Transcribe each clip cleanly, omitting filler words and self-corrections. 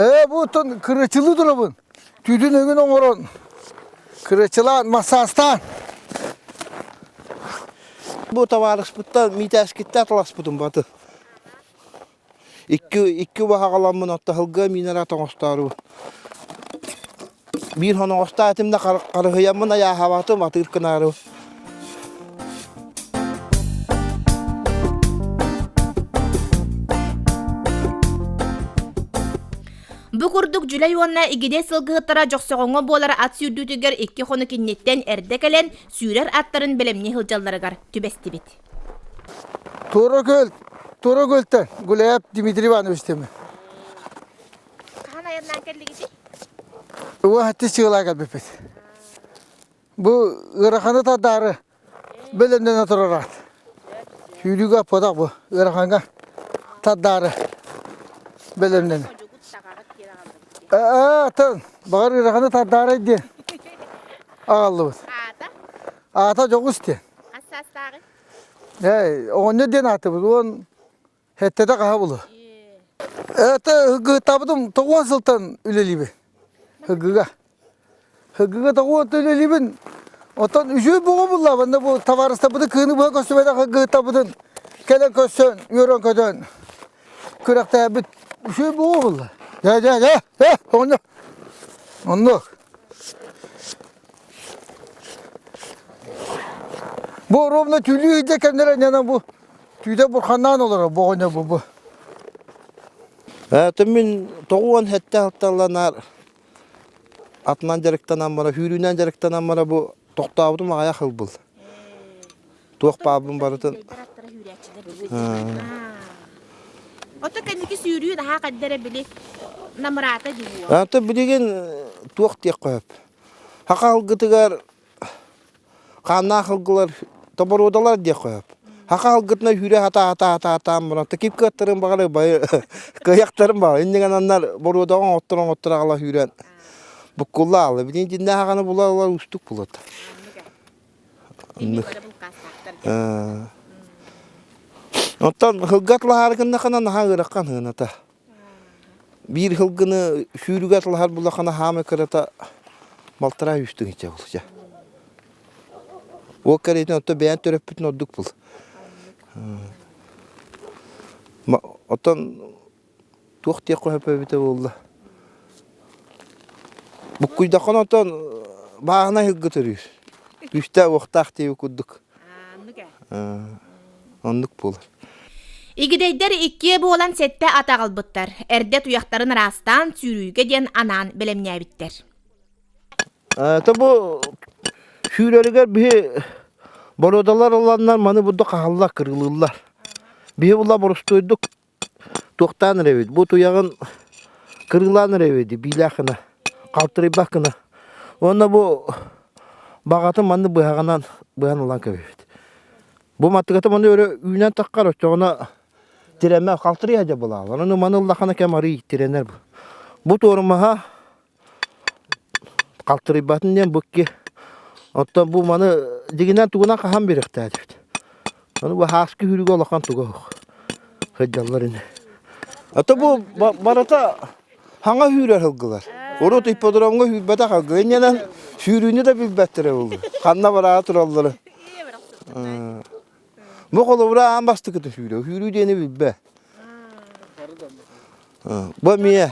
Ээ бу оттон кырачылыы турабын. Түүтүн өҥүн оҥорон, кырачылаан, массаастаан. Бу табаарыспыттан Миитээскиттэ аталаспытым баты. Икки икки убаһаҕаламмын оттоһылга миинэр ат оҥостоору. Биир хоноҕостоох этим да харыһыйаммын айааһаабатым атыыр кынаары. Бу курдук Дьүлэй уонна Игидэй сылгыһыттара Дьохсоҕоҥҥо буолар ат сүүрдүүтүгэр икки хонук инниттэн эрдэ кэлэн сүүрэр аттарын бэлэмнии сылдьалларыгар түбэстибит. Туора Күөл, Туора Күөлтэн Гуляев Дмитрий Иванович диэмэ. Хаһан айаннаан кэллигитий? Уһатты сыалаа кэлбиппит. Бу ыараханы тардаары бэлэмнэнэ турар аат. Сүүрүүгэ аппатах бу ыарахаҥҥа тардаары бэлэмнэнэ. Ээ, атын баҕар ыараханы тардаары диэн аҕаллыбыт. Аата? Аата дьоҕус диэн. Хас саастааҕый? Ээ, оҕонньор диэн аатыбыт уон Сэттэтэ хаһа булу. Это ыгыттаабытым тоҕуон сылтан үлэлиибин. Ыгыга. Ыгыга тоҕуон үлэлиибин. Оттон үчүгэй буҕу булла. Манна бу табаарыстарбытын кыыны быһа көстүбэтэх ыгыттабытын кэлэн көрсөн, үөрэн-көтөн күрэхтээбит үчүгэй буҕу булла. Дьэ, дьэ, дьэ, дьэ, оҕонньор. Оннук. Бу ровно түлүү ыйда кэмнэрэ ньана бу Түүтэ бурханнаан олорор бу оҕонньор бу бу. Э, мин 97 алталланаар атынан дьарыктанан бара, сүүрүүнэн дьарыктанан бара бу тохтообутум аҕыйах ылбыл. Туох баабын барытын. Ото кэнники сүүрүү наһаа хаддара били намыраата дии. Ата билигин туох диэххэ сөп. Хаха алгытыгар Хааннаах ылгылар тоборуодалар диэххэ сөп. Хаха алгытына сүүрэ сатаа-сатаа-сатаан баран такип кыаттарын баҕары байы кыайахтарын баҕар иннигэн аннар боруодаҕа оҥоттор оҥоттор аҕала сүүрэн буккулла аалы билин дьиннээх аҕаны була ылар уустук булат. Оннук. Оттон хылга атлаһаары гыннахына наһаа ыарахан ыаната. Биир сылгыны сүүрүгэ атылаһар буллахына хаамай кырата балтараа үстүн ичэ булча. Ол кэриэтин оттон бэйэн төрөппүтүн ордук бул. Оттон туох диэх көһөпөбүтэ буолла. Буккуйдаххына оттон бааһынай сылгы төрүүр. Күүстээх уохтаах диэби курдук. Оннук буолар. Игидэйдэр иккиэ буолан сэттэ ат аҕалбыттар. Эрдэ туйахтарын ыраастаан сүүрүүгэ диэн анаан бэлэмнээбиттэр. Это бу сүүрэригэр биһи боруодалар ыланнар маны бурдук хаһаллар, кырыылыыллар. Биһи була борустуойдук Туохтаан эрэбит? Бу туйаҕын кырыылаан эрэбит биилээх гына, халтырыйбат гына. Уонна бу баҕатын маннык быһаҕынан быһан ылан кэбиһэбит. Бу маттыгата маны өрө үүнэн таххар оччоҕуна тирэмэ халтырыйа дьэ булаалар. Ону маны ыллаххына кэм арый тирэнэр бу. Бу туорумаһа Халтырыйбатын диэн бу икки. Оттон бу маны дьиҥинэн тугунан хаһан биэриэхтээтибит. Аны бу һааскы сүүрүүгэ улахан туга суох. Сылдьаллар ини. А то бу барыта хаҥа сүүрэр сылгылар. Урут ипподромҥа сүүрбэтэх сылгы. Иннинэн сүүрүүнү да билбэттэрэ буолуо. Ханна бараары тураллара. Бу холобура аан бастакыта сүүрэ. Сүүрүү диэни билбэ. Бу эмиэ.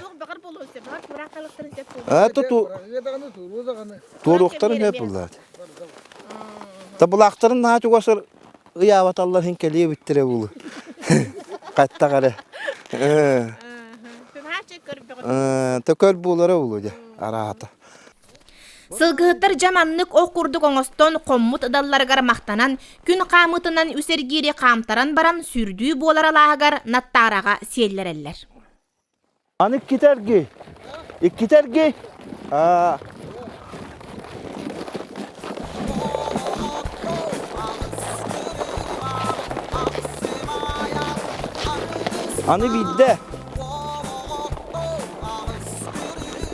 Это ту туоруохтарын сөп буллаат. Табылаахтарын наһаа чугас ыйаабаталлар иһин кэлиэ эбиттэрэ буолуо. Хаттах эрэ. Төкөр буолара буолуо дьэ араата. Сылгыһыттар дьэ маннык ох курдук оҥостон хоммут ыдалларыгар махтанан, күн хаамыытынан үс эргиири хаамтаран баран сүүрдүү буолар алааһыгар Наттаараҕа сиэллэрэллэр. Аны иккитэ эргий. Иккитэ эргий. Аа. Аны биирдэ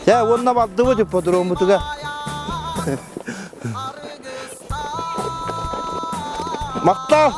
Чэ, уонна бардыбыт ипподроммутугар. Махтал!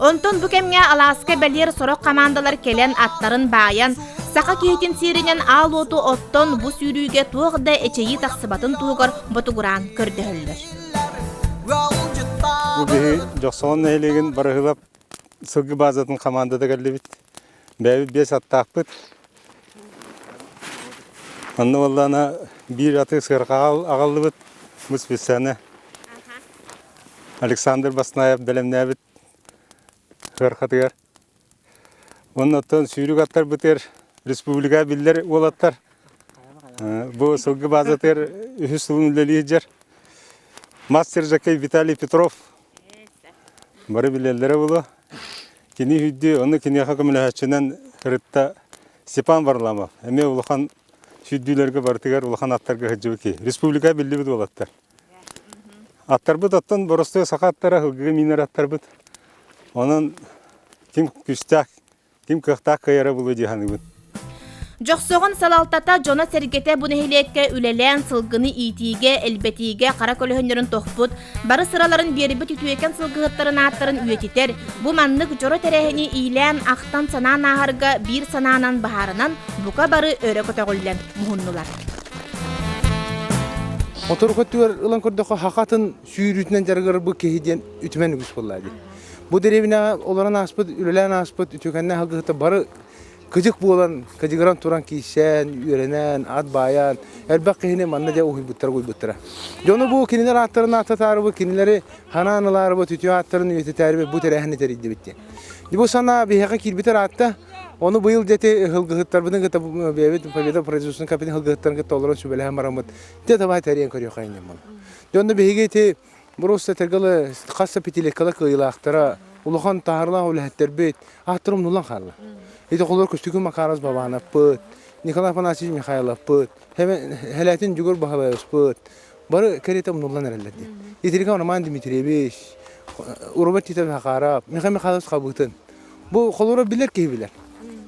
Онтон бу кэмҥэ алааска бэлиэр сорох хамаандалар кэлэн аттарын баайан, саха киһитин сиэринэн аал уоту оттон бу сүүрүүгэ туох да эчэйии тахсыбатын туһугар ботугураан көрдөһөллөр. Бу биһи Дьохсоҕон нэһилиэгин Барыһылап сылгы базатын хамаандата кэллибит. Бэйэбит биэс аттаахпыт. Онно буоллаҕына биир аты сыарҕаҕа аҕаллыбыт. Бу специально Александр Баснаев бэлэмнээбит сыархатыгар. Уонна оттон сүүрүк аттарбытыгар республика биллэр уолаттар бу сылгы базатыгар үһүс сылын үлэлии сылдьар мастер жокей Виталий Петров бары билэллэрэ буолуо. Кини сүүрдүү, ону киниэхэ көмөлөһөөччүнэн ырытта Степан Варламов. Эмиэ улахан сүүрдүүлэргэ барытыгар улахан аттарга сылдьыбыт киһи. Республика биллибит уолаттар. Аттарбыт оттон боростуой саха аттара, ылгыга миинэр аттарбыт. Онон ким күүстээх, ким кыахтаах кыайара буолуо дии саныыбын. Дьохсоҕон салалтата дьоно-сэргэтэ бу нэһилиэккэ үлэлээн сылгыны иитиигэ, элбэтиигэ хара көлөһүннэрин тохпут, бары сыраларын биэрбит үтүөкэн сылгыһыттарын ааттарын үйэтитэр, бу маннык дьоро тэрээһини иилээн, ахтан-санаан ааһарга биир санаанан быһаарынан бука бары өрө көтөҕүллэн муһуннулар. Оторук өттүгэр ылан көрдөххө, хахатын сүүрүүтүнэн дьарыгырар бу киһи диэн үтүмэн үгүс буолла дии. Бу дэриэбинэҕэ олорон ааспыт, үлэлээн ааспыт үтүөкэннээх алгыһыта бары кыдьык буолан, кыдьыгыран туран киирсэн, үөрэнэн, ат баайан, элбэх киһини манна дьэ уһуйбуттара угуйбуттара. Дьону бу кинилэр ааттарын ааттатаарыбыт, кинилэри ханаан ылаарыбыт, үтүө ааттарын үйэтитээрибит бу тэрээһини тэрийдибит диэн. Бу санаа биһиэхэ киирбитэ ыраатта. Ону быйыл дьэти ыһылгыһыттарбытын кытта бэйэбит Победа производственный кабинет ыһылгыһыттарын кытта олорон сүбэлэһэн бараммыт, дьэ давай тэрийэн көрүөххэ инньэ Дьонно биһиги ити Просто этэргэ хас да пятилеткала кыайыылаахтара, улахан таһаарылаах үлэһиттэрбит ааттара умнуллан хаалла. Ити холобур Көстүкүн Макаров Бабановпыт, Николай Афанасьевич Михайловпыт, Хэлээтин Дьугур Баһылайыспыт бары кэриэтэ умнуллан эрэллэр дии. Итирикэ Роман Дмитриевич, Роберт Титов Хахаров, Михаил Михайлович Хабытын. Бу холобура билэр киһи билэр.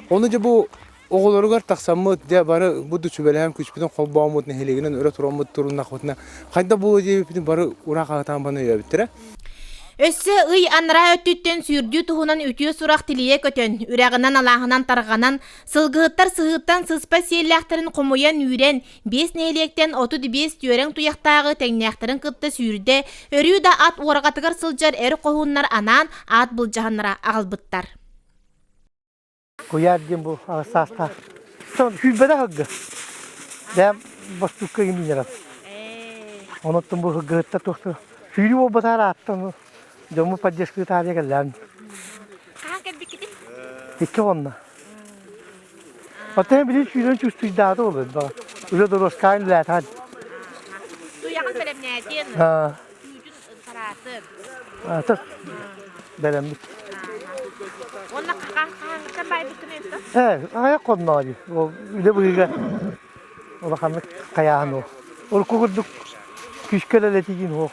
Ону дьэ бу Оҕолоругар тахсаммыт, дьэ бары бу сүбэлэһэн күспүтүн холбооммут, нэһилиэгинэн өрө тураммыт туруннахпытына хайдах буолуо диэбиппитин бары ураа хаһытаан баны өйөөбүттэрэ. Өссө ый анараа өттүттэн сүүрдүү туһунан үтүө сурах тилийэ көтөн, үрэҕинэн алааһынан тарҕанан, сылгыһыттар сыһыыттан сыспай сиэллээхтэрин хомуйан үүрэн, биэс нэһилиэктэн 35 түөрэҥ туйахтааҕы тэҥнээхтэрин кытта сүүрдэ, өрүү да ат уорҕатыгар сылдьар эр хоһууннар анаан аат былдьаһаннара аҕалбыттар. Куйаар диэн бу аҕыс саастаах. Сүүрбэтэх ырга. Бэйэм бостуукка иҥиннэрэн. Онуттан бу ыргыһыттар туохтар сүүрүү буолбатаар ааттан дьоммут поддержка таарыйа кэллээн. Хаһан кэлбиккитий? Икки уонна. Оттон билин сүүрэн чувствуйдаата ол баҕа. Уже дороскаан үлээтään. Туйаҕын бэлэмнээтин, түүтүн тараатын. Ата бэлэммит. Уонна хаһааҥҥыттан баайбыккын ыйытта? Ээ, аҕыйах хонноо дии. Ол үлэ быһыыга улаханнык хайааһын ол. Урукку курдук күүскэ үлэлэтиигин суох.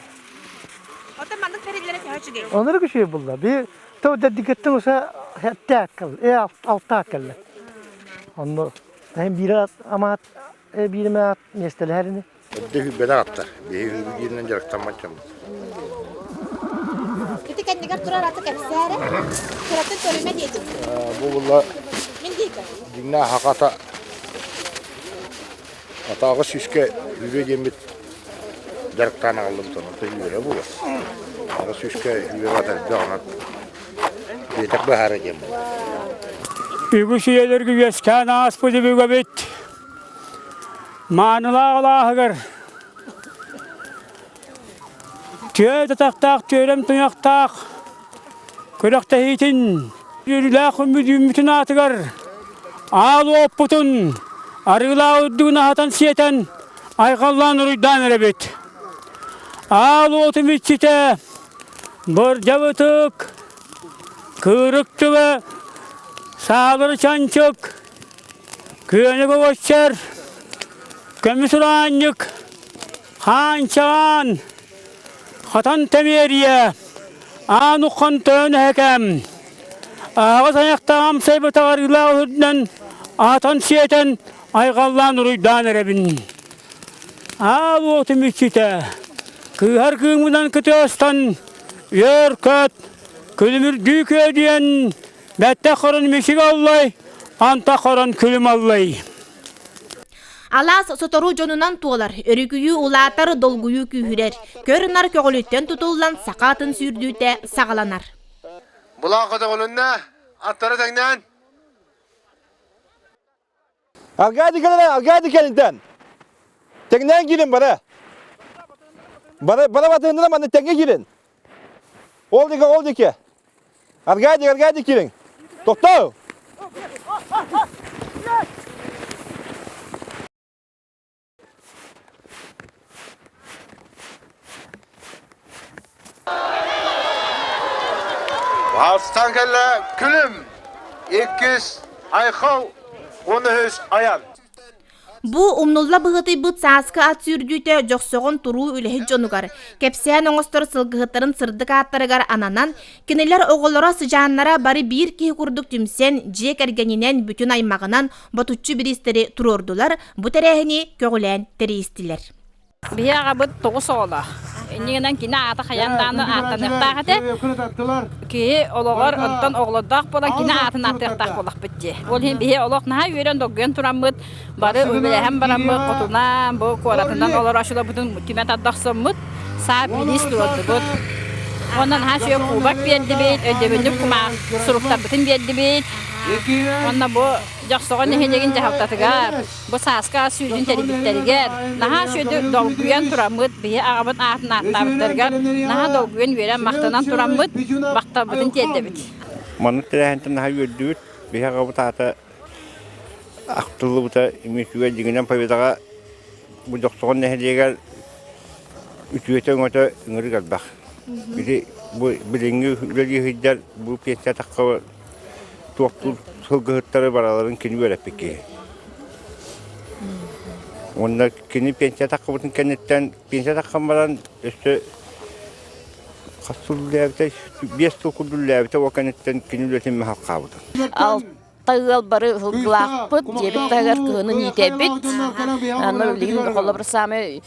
Оттон маннык тэриллэрэ төһө үчүгэй? Оннук үчүгэй булла. Би то дэрдикеттен уса хэттэат кэл, э алтаат кэллэ. Онно тайын биир амаат бииримэ аат миэстэлэһэр ини. Эрдэ сүүрбэтэх аттар. Биһиги сүүрбүтүнэн дьарыктаммат дьоммут. Ити кэннигэр турар аты кэпсээрэ. Кыратын көрүмэ диэтим. Бу була Мин диэки. дьиҥнээх хахата атааҕы сүүскэ үүрүө диэммит дьарыктаан аҕаллыбыт онон үүрэ буолар. Аҕыс сүүскэ үүрэ батарда онон биэтэх быһаара диэн буолар. Үгүс үйэлэргэ үөскээн ааспыт өбүгэбит Маанылаах алааһыгар түөрт атахтаах түөрэм туйахтаах күрэхтэһиитин үөрүүлээх үмүдүүммүтүн аатыгар аал уоппутун арыылаах үрдүгүн аһатан сиэтэн айҕаллаан уруйдаан эрэбит. Аал уотум иччитэ Бырдьабытык, Кыырык түбэ, Саалыр Чанчык, Күөнү көбөччөр, көмүс ураанньык, хаанчаан, хатан тэмиэрийэ, аан уххан төөн эһэкэм, аһаҕас айахтаах амсайбатах арыылаах үрдүнэн аатан-сиэтэн, айҕаллаан уруйдаан эрэбин. Аал уотум иччитэ, кыыһар кыымынан кытыастан, үөр-көт, Күлүмүрдүү күөдүйэн, бэттэх хорон мичик аллай, антах хорон күлүм аллай. Алаас сотору дьонунан туолар, өрүкүйүү улаатар, долгуйуу күүһүрэр. Көр-нар көҕүлүттэн тутуллан саха атын сүүрдүүтэ саҕаланар. Булаа көтөҕүлүннэ, аттары тэҥнээн. Аргадий кэлэн, Аргадий кэлинтэн. Тэҥнээн киирин бара. Бара бара батыһыннара манна тэҥҥэ киирин. Ол диэки, ол диэки. Аргадий, Аргадий киирин. Тохтоо! Бастан кэллэ Күлүм, иккис Айхал, уонна үһүс Аян. Бу умнулла быһыытыйбыт сааскы ат сүүрдүүтэ Дьохсоҕон туруу үлэһит дьонугар, кэпсээн оҥостор сылгыһыттарын сырдык ааттарыгар ананан, кинилэр оҕолоро, сыдьааннара бары биир киһи курдук түмсэн, дьиэ кэргэнинэн, бүтүн аймаҕынан ботуччу бириистэри туруордулар, бу тэрээһини көҕүлээн тэрийистилэр. Биһи аҕабыт тоҕус оҕолоох. Иннигинэн кини аата хайаан даҕаны ааттаныахтаах этэ. Киһи олоҕор онтон оҕолордоох буолан кини аатын ааттыахтаах буоллахпыт дии. Ол иһин биһи олох наһаа үөрэн долгуйан тураммыт, бары үлэлэһэн бараммыт, хотунан, бу куоратынан олороочуларбытын түмэ тарда охсоммут, саа билиис туруордубут. Онон наһаа үчүгэй кубок биэрдибит, өйдөбүнньүк кумаах суруктарбытын биэрдибит. Уонна бу Дьохсоҕон нэһилиэгин дьаһалтатыгар бу сааскы ас сүүрдүн тэрийбиттэригэр наһаа үчүгэйдик долгуйан тураммыт, биһи аҕабыт аатын ааттаабыттарыгар наһаа долгуйан үөрэн махтанан тураммыт, махталбытын тиэрдэбит. Маннык тэрээһинтэн наһаа үөрдүбүт. Биһи аҕабыт аата ахтыллыбыта үчүгэй дьиҥинэн Победаҕа бу Дьохсоҕон нэһилиэгэр үтүөтэ-өҥөтө ыҥырык элбэх. Били бу билиҥҥи үлэлии сылдьар бу пенсия тахха туохтуур сылгыһыттары бараларын кини үөрэппит киһи. Уонна кини пенсия таххыбытын кэнниттэн пенсия таххан баран өссө хас сыл үлэлээбитэ биэс сыл курдук үлэлээбитэ ол кэнниттэн кини үлэтин мин халхаабытым. Тыал бары сылгылаахпыт, дьиэбит таһыгар кыһынын иитэбит. Аны билигин холобур саамай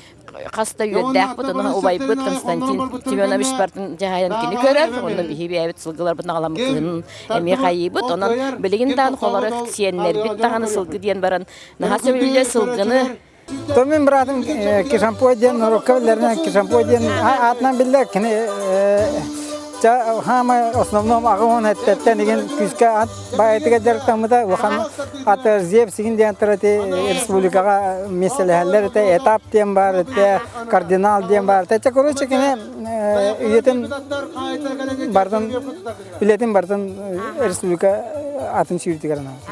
хас да үөрдээхпит, ону убайбыт Константин Семенович бардын дьаһайан кини көрөр, онно биһи бэйэбит сылгыларбытын аҕаламмыт кыһынын эмиэ хайыыбыт. Онон билигин даҕаны холоро сиэннэрбит даҕаны сылгы диэн баран наһаа сөбүлүүр сылгыны То мин братым Кишампой диэн норуокка биллэринэн Кишампой диэн аатынан биллэр. Кини хаама основном аҕа уон эттэн игин күүскэ ат баайытыгар дьарыктаммыта улахан ат зев сигин диэн ити республикаҕа миэстэлэһэллэр этэ этап диэн баар этэ кардинал диэн баар этэ короче кини үйэтин бардын үлэтин бардын республика атын сүүрдүгэр анаабыт.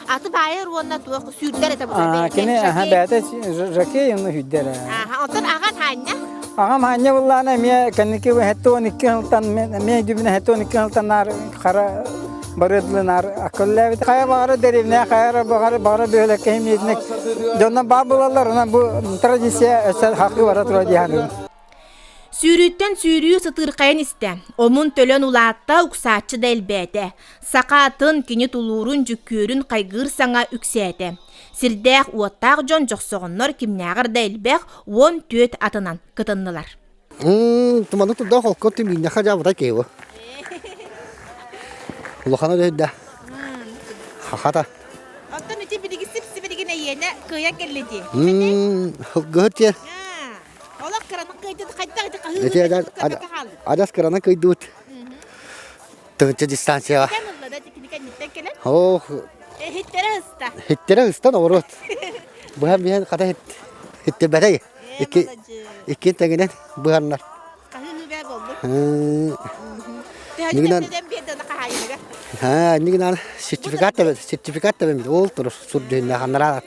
Аты баайар уонна туох сүүрдэр этэ бу. Кини бэйэтэ жокей онно сүүрдэр. Оттон аҕан хаанньа? Аҕам хаанньа буллаана эмиэ кэнники 72 сылтан эмиэ өйдүүбүнэ 72 сылтан наар хара барыадлы наар аккөллээбит. Хайа баҕара дэриэбинэ, хайа баҕара баҕара бөһүөлэккэ химиэтинек дьоннор баар булаллар, онон бу традиция өссө хахыы бара тура дии саныыбын. Сүүрүүттэн сүүрүү сытыырхайан истэ, омун-төлөн улаатта, уксааччы да элбээтэ. Саха атын, кини тулуурун, дьүккүөрүн хайгыыр саҥа үксээтэ. Сирдээх, уоттаах дьон дьохсоҕоннор кимнээҕэр да элбэх 14 атынан кытыннылар. Туманы турда холкор тимииннэхэ дьаабыта киһи Улахана дөйдө. Хахата. Оттон ити билиги сип-сибилигин эйиэнэ кыайан кэллэ дии. Гыһыт тиэр. Олох кыранан кыйдыт хайдах ити хаһыы Адас кыранан кыйдыбыт. Тыһынча дистанцияҕа. Ох. Хиттере ыста. Хиттере ыстан оборот. Быһан биһэн хата хит хиттебэтэй. Икки икки тэҥинэн быһаннар. Хаһыы болду. Нигинан Ха, нигинан сертификат табе сертификат табе ол тур сурдүннэ ханнара.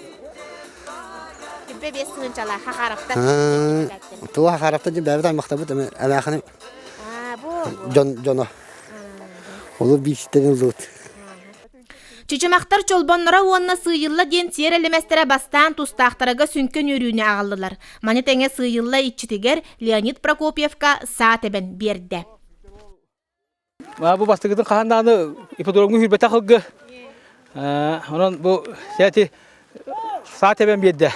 Түбэ бес сыһынчала хахараптар. Туа хахараптар дьэ бэбит аймахтабыт эмээхини дьон дьоно. Олу биистен ыллыбыт. Чычымахтар чолбонноро уонна сыыйылла диэн сиэр элэмэстэрэ бастаан тустаахтарага сүҥкэн үөрүүнү аҕаллылар. Маны тэҥэ сыыйылла иччитигэр Леонид Прокопьевка саа тэбэн биэрдэ. Бу бастакытын хаһан даҕаны ипподромҥа сүүрбэтэх ылгы. Онон бу сээти саа тэбэн биэрдэ.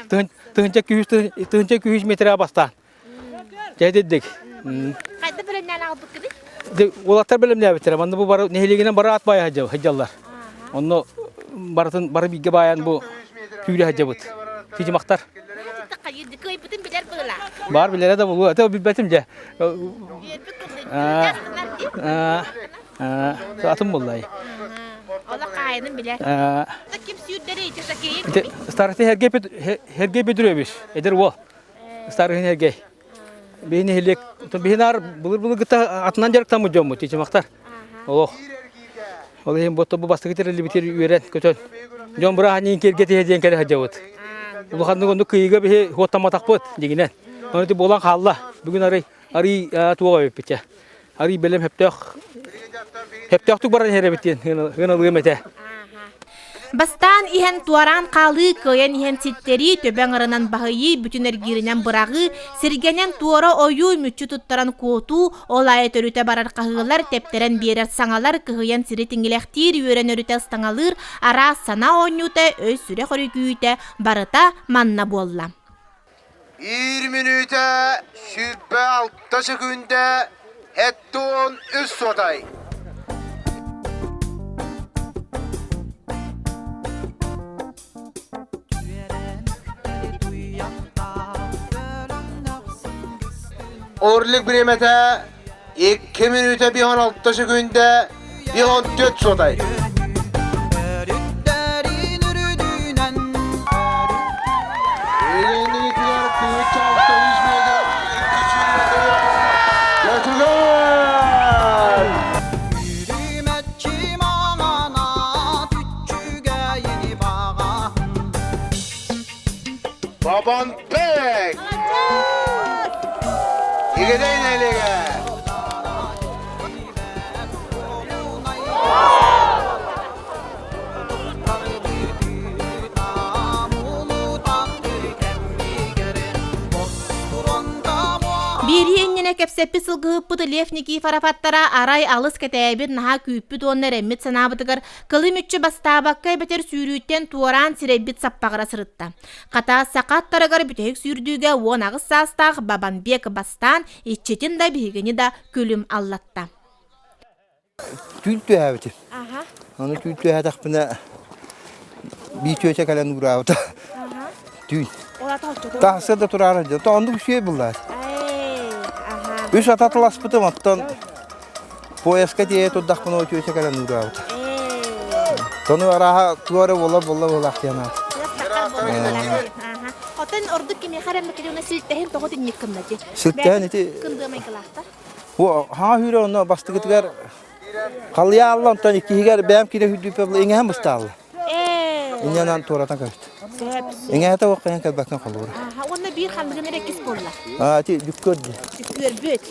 Тыһынча күүс метрэ бастаан. Дьэ дидик. Хайда бэлэмнээн аҕалбыккыный? Уолаттар бэлэмнээбиттэрэ. Манна бу бары нэһилиэгинэн бары ат баайа сылдьаллар. Онно барытын бары бииргэ баайан бу күүрэ сылдьабыт. Тидьимахтар. Кыайбытын билэр быһыылаах. Баар билэрэ да буолуо. Это билбэтим дьэ. Атын буоллай. Ола хаайынын билэр. Ким сүүрдэри ити сакейи Старый Сергей Петрович, эдэр уол. Старый Сергей. Биһи нэһилиэк, биһи наар былыр-былыргыта атынан дьарыктаммыт дьоммут, ичимахтар. Олох. Ол иһин бу бу бастакы тэриллибитир үөрэн көтөн. Дьон бырааһынньыгын киэргэтиһэ диэн кэлэ сылдьабыт. Улаханнык оннук кыйыга биһи хуоттамматахпыт дигинэн. Ону ити буолан хаалла. Бүгүн арый арый туох эбиппит Арый бэлэм хөптөөх хөптөөхтүк баран иһэр эбит диэн ыаналыам этэ. Бастаан иһэн туораан хаалыы, кыайан иһэн ситтэрии, төбө аҥарынан баһыйыы, бүтүн эргииринэн быраҕыы, сиргэнэн туора ойуу, мүччү туттаран куотуу, ол аайы төрүтэ барар хаһыылар, тэптэрэн биэрэр саҥалар, кыһыйан сири тиҥилэхтиир, үөрэн өрүтэ ыстаҥалыыр, араас санаа оонньуута, өй-сүрэх өрүкүйүүтэ барыта манна буолла. Биир мүнүүтэ 26 сөкүүндэ 73 суотай. Орлик бириэмэтэ 2 мүнүүтэ 56 сөкүүндэ 14 суотай. Бабан Бек! Игедей нелеге! Биэрии иннинэ кэпсэппит сылгыһыппыт Лев Никифоров аттара арай алыс кэтээбит, наһаа күүппүт уонна эрэммит санаабытыгар кылы мүччү бастаабакка эбэтэр сүүрүүттэн туораан сирэйбит саппаҕыра сырытта. Хата, саха аттарыгар бүтэһик сүүрдүүгэ 18 саастаах Бабанбек бастаан иччитин да биһигини да күлүм аллатта. Түүн түһээбитим. Аны түүн түһээтэхпинэ биир түөчэ кэлэн уураабыта. Түүн. Таһсыр да тураара дьон. Оннук үчүгэй буллаар. Үс ататыласпытым, оттон поездка тиэйэ турдахпына ол түөчэ кэлэн уураабыта. Тону арааһа туора буола буолла буолаах диэн аат. Отон ордук кимиэхэ эрэ мекелюна силтэһин тоҕо тинник кыннати. Силтэһин ити кындыамайгылаахтар. Бу хаҥа сүүрэ онно бастакытыгар халыйаалла, онтон иккиһигэр бэйэм киирэ сүүрдүүппэ иҥэһэн быстаалла. Инньэнэн туоратан кэбит. Иҥэһэтэ уох хайан кэлбэккин холуура. Уонна биир ханныгын эрэ иккис буолла. Аа, ити дьүккөр дии. Дьүккүөрбүт.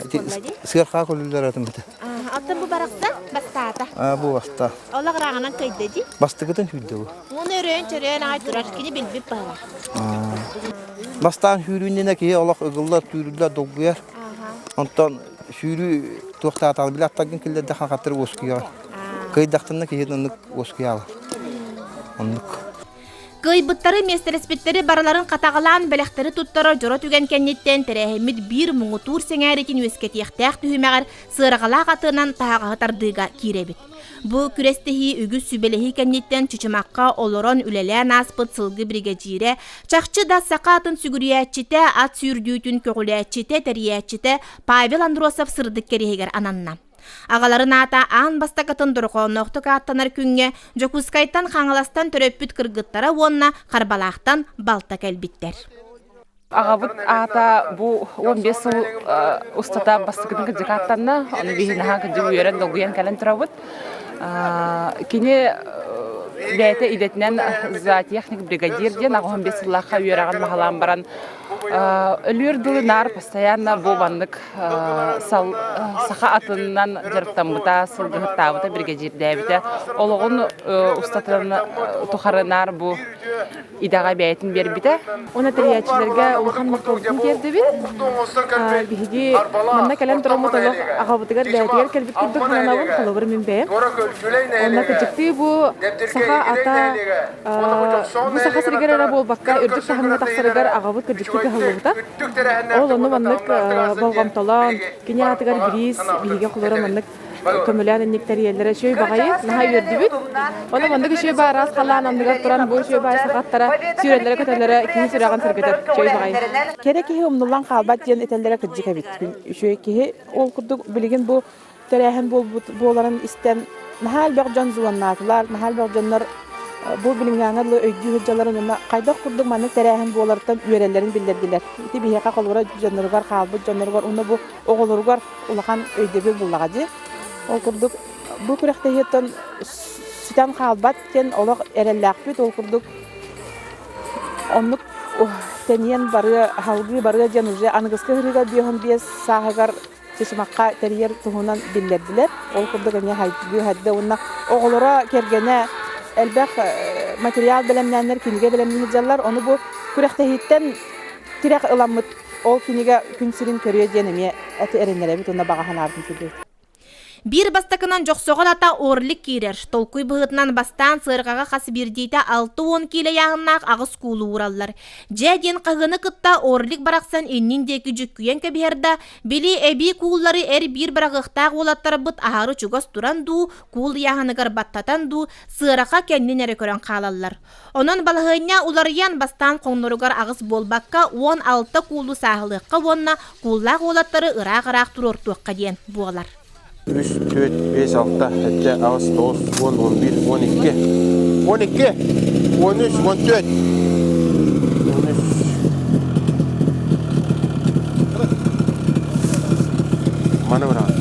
Ити сыархаа көлүллэр атым бите. Оттон бу барахсан бастаата. Аа, бу баста. Олох ырааҕынан кыйда дии. Бастакытын сүүрдэ бу. Уну өрөөн чөрөөн аҕай турар, кини билбит баһыла. Бастаан сүүрүү иннинэ киһи олох ыгыллар, түүрүллэр, долгуйар. Онтон сүүрүү туохтаатаҕын билэ аттаргын киллэрдэ хахаттары уоскуйаҕын. Кыайдахтарына киһи оннук уоскуйаалар. Оннук. Кыайбыттары, миэстэлэспиттэри барыларын хатаҕалаан бэлэхтэри туттарар дьоро түгэн кэнниттэн тэрээһиммит биир муҥутуур сэҥээритин үөскэтиэхтээх түһүмэҕэр сыарҕалаах атынан таһаҕаһы тардыыга киирэбит. Бу күрэстэһии үгүс сүбэлэһии кэнниттэн Чычымахха олорон үлэлээн ааспыт сылгы биригэдьиирэ, чахчы да саха атын сүгүрүйээччитэ, ат сүүрдүүтүн көҕүлээччитэ, тэрийээччитэ Павел Андросов сырдык кэриэһигэр ананна. Аҕаларын аата аан бастакытын дорҕоонноохтук ааттанар күҥҥэ Дьокуускайтан Хаҥаластан төрөппүт кыргыттара уонна Харбалаахтан балта кэлбиттэр. Аҕабыт аата бу 15 сыл устата бастакытын кырдьык ааттанна. Ону биһи наһаа кырдьык үөрэн, долгуйан кэлэн турабыт. Кини бэйэтэ идэтинэн зоотехник бригадир диэн 85 сыллаахха үөрэҕин баһылаан баран өлүөр дылы наар постоянно бу маннык саха атынан дьарыктаммыта, сылгыһыттаабыта, биригэдьиирдээбитэ. Олоҕун устатын тухары наар бу идэҕэ бэйэтин биэрбитэ. Уонна тэрийээччилэргэ улахан махталбытын тиэрдэбит. Биһиги манна кэлэн тураммыт олох аҕабытыгар бэйэтигэр кэлбит курдук сананабын, холобур мин бэйэм. Онно кырдьыктыы бу саха ата бу саха сиригэр эрэ буолбакка үрдүк таһымҥа тахсарыгар аҕабыт кырдьыктыы кыһамньы. ыһыллыбыта. Ол ону маннык болҕомтолоон, кини аатыгар бириис биһиги холоро маннык көмөлөөн инник тэрийэллэрэ үчүгэй баҕайы, наһаа үөрдүбүт. Ону маннык үчүгэй баар араас халлаан анныгар туран бу үчүгэй баай сахаттара сүүрэллэрэ-көтөллөрө киһи сүрэҕин сэргэтэр үчүгэй баҕайы. Кэрэ киһи умнуллан хаалбат диэн этэллэрэ кырдьык эбит. Үчүгэй киһи ол курдук билигин бу тэрээһин буолбут буоларын истэн наһаа элбэх дьон звоннаатылар, наһаа элбэх дьоннор бу билиҥҥээҥҥэ дылы өйдүү сылдьалларын уонна хайдах курдук маннык тэрээһин буоларыттан үөрэллэрин биллэрдилэр. Ити биһиэхэ холобура дьонноругар хаалбыт дьонноругар уонна бу оҕолоругар улахан өйдөбүл буллаҕа дии. Ол курдук бу күрэхтэһииттэн сүтэн хаалбат диэн олох эрэллээхпит. Ол курдук оннук тэнийэн барыа, салгыы барыа диэн уже аныгыскы ыһыыга 55 сааһыгар Чычымахха тэрийэр туһунан биллэрдилэр. Ол курдук эмиэ хайдыы хайда уонна оҕолоро, кэргэнэ элбэх материал бэлэмнээннэр кинигэ бэлэмнии сылдьаллар. Ону бу күрэхтэһииттэн тирэх ыламмыт ол кинигэ күн сирин көрүө диэн эмиэ эрэннэрэбит уонна баҕа санаабытын тиэрдэбит. Биир бастакынан Дьохсоҕон ата Орлик киирэр. Толкуй быһыытынан бастаан сыарҕаҕа хас биирдиитэ 60 киилэ ыйааһыннаах аҕыс куулу уураллар. Дьэ диэн хаһыаны кытта Орлик барахсан иннин диэки дьүккүйэн кэбиһэр да, били эбии кууллары эр биир быраҕыахтаах уолаттарбыт аһары чугас туран дуу, куул ыйааһыныгар баттатан дуу, сыараха кэннин эрэ көрөн хаалаллар. Онон балаһыанньа уларыйан бастаан хоҥноругар аҕыс буолбакка 16 куулу сааһылыахха уонна кууллаах уолаттары ыраах-ыраах туруортуохха диэн буолар. 3, 4, 5, 6, 7, 8, 9, 10, 11, 12, 12, 13, 14, 13. Маны быраҕа.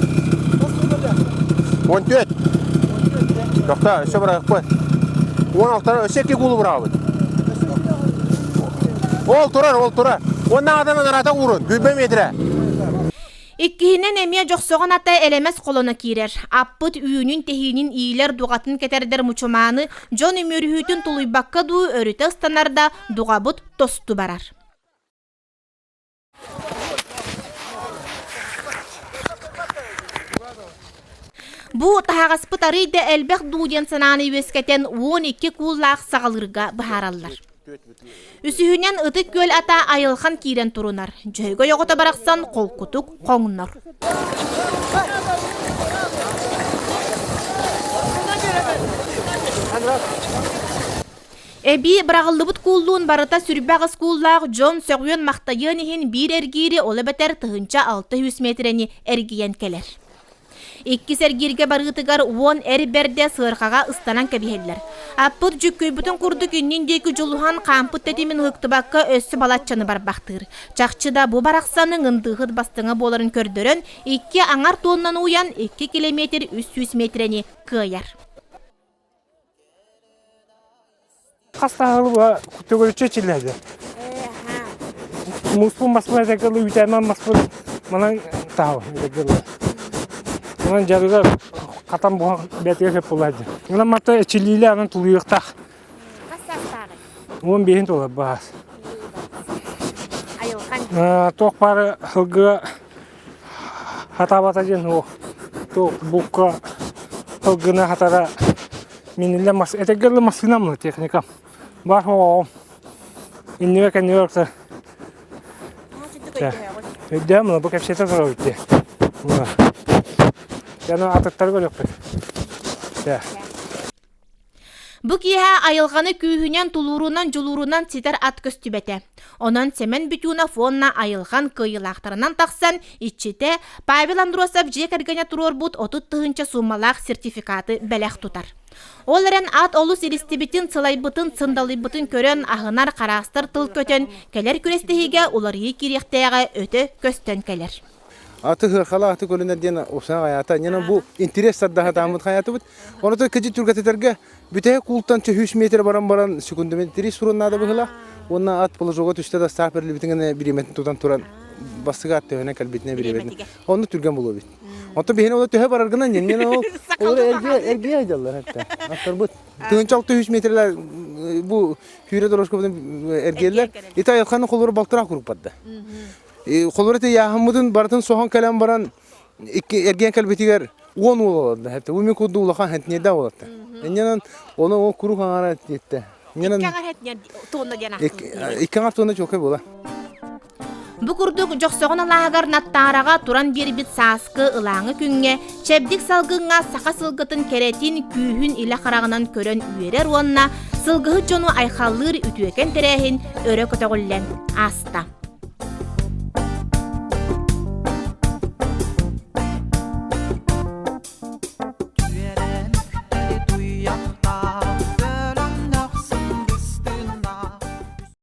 14. Тохтоо, өссө быраҕыахпыт. 16 өссө икки куулу быраҕабыт. Ол турар, ол турар. Уонна аҕатан анараата уурун, күүрбэ метрэ. Иккиһинэн эмиэ дьохсоҕон ата элэмэс холоно киирэр. Аппыт үүнүн-тэһиинин иилэр дуҕатын кэтэрдэр мучумааны дьон үмүөрүһүүтүн тулуйбакка дуу өрүтэ ыстанар да дуҕабыт тосту барар. Бу таһаҕаспыт арыый да элбэх дуу диэн санааны үөскэтэн 12 кууллаах саҕалыырга быһаараллар. Үсүһүнэн Ытык Күөл ата айылхан киирэн турунар. Дьөһөгөй оҕото барахсан холкутук хоҥнор. Эбии быраҕыллыбыт кууллуун барыта сүрбэ аҕыс кууллаах дьон сөҕүөн-махтайыан иһин биир эргиири ол эбэтэр 1600 миэтэрэни эргийэн кэлэр. Иккис эргииргэ барыытыгар 10 эр бэрдэ сыарҕаҕа ыстанан кэбиһэллэр. Аппыт дьүккүйбүтүн курдук иннин диэки дьулуһан хаампыт тэтимин ыһыктыбакка өссө балаччаны барбахтыыр. Чахчы да бу барахсаны ындыыһыт бастыҥа буоларын көрдөрөн, икки аҥар туоннан ууйан 2 километр 300 миэтэрэни кыайар. Хас сааһылы төгүрүччү чиллэһдэ. Муспун маспын этэггылы үүтээмэн маспын манан таһал этэггылы. Манан дьарыгар хатан буһан бэтигэ сөп буолаады. Манан матта эчилиилэ анан тулуйуохтаах. Хас саастааҕый? 15-ин туолар баас. Айылхан. Туох баары сылгыга хатаабата диэн суох. Туох букка сылгыны хатара Миниллэ мас этэргэ дылы массыынам техникам. Бар оҕом. Иннибэ кэннибэ ыкса. Өйдөөн мына бу кэпсэтэ турабыт дии. Яны атыттары көрүөхпүт. Бу киэһэ айылҕаны күүһүнэн, тулуурунан, дьулуурунан ситэр ат көстүбэтэ. Онон Сэмэн Бетюнов уонна айылҕан кыайыылаахтарынан тахсан, иччитэ Павел Андросов дьиэ кэргэнэ туруорбут 30 тыһыынча суумалаах сертификаты бэлэх тутар. Ол эрэн ат олус илистибитин, сылайбытын, сындалыйбытын көрөн, аһынар, хараастар тыл көтөн, кэлэр күрэстэһиигэ уларыйыы киириэхтээҕэ өтө көстөн кэлэр. Аты хыахала аты көлүнэр диэн упсана хайаата. Ньана бу интерес сардаһатааммыт хайаатыбыт. Оното кыдьы түргэтэтэргэ бүтэһик куултан 100 метр баран баран секундометри сурун наада быһыла. Уонна ат положога түстэ да саап бэрилибитин бириэмэтин тутан туран бастыга ат төһөнөн кэлбитинэ бириэмэтин. Онну түргэн булуо бит. Онтон биһини ол төһө бараргынан ньэн ол ол эргиэ эргиэ айдаллар хатта. Аттарбыт. Тыынча 600 метрлер бу хүүрэ дорожкабытын эргиэллэр. Ити айылханы холура балтыраах куруук барда. Холура ити яаһыммытын барытын соһон кэлэн баран икки эргиэн кэлбитигэр уон уол олордо. Хэтте бу мин курдук улахан хэтниэдэ олорто. Иннинэн оны ол курук аҥара диэтте. Икки аҥар тонна диэн Икки аҥар тонна чуолкай буола. Бу курдук Дьохсоҕон алааһыгар Наттаараҕа туран биэрбит сааскы ылааҥы күҥҥэ чэбдик салгыҥҥа саха сылгытын кэрэтин, күүһүн илэ хараҕынан көрөн үөрэр уонна сылгыһыт дьону айхаллыыр үтүөкэн тэрээһин өрө көтөҕүллэн ааста.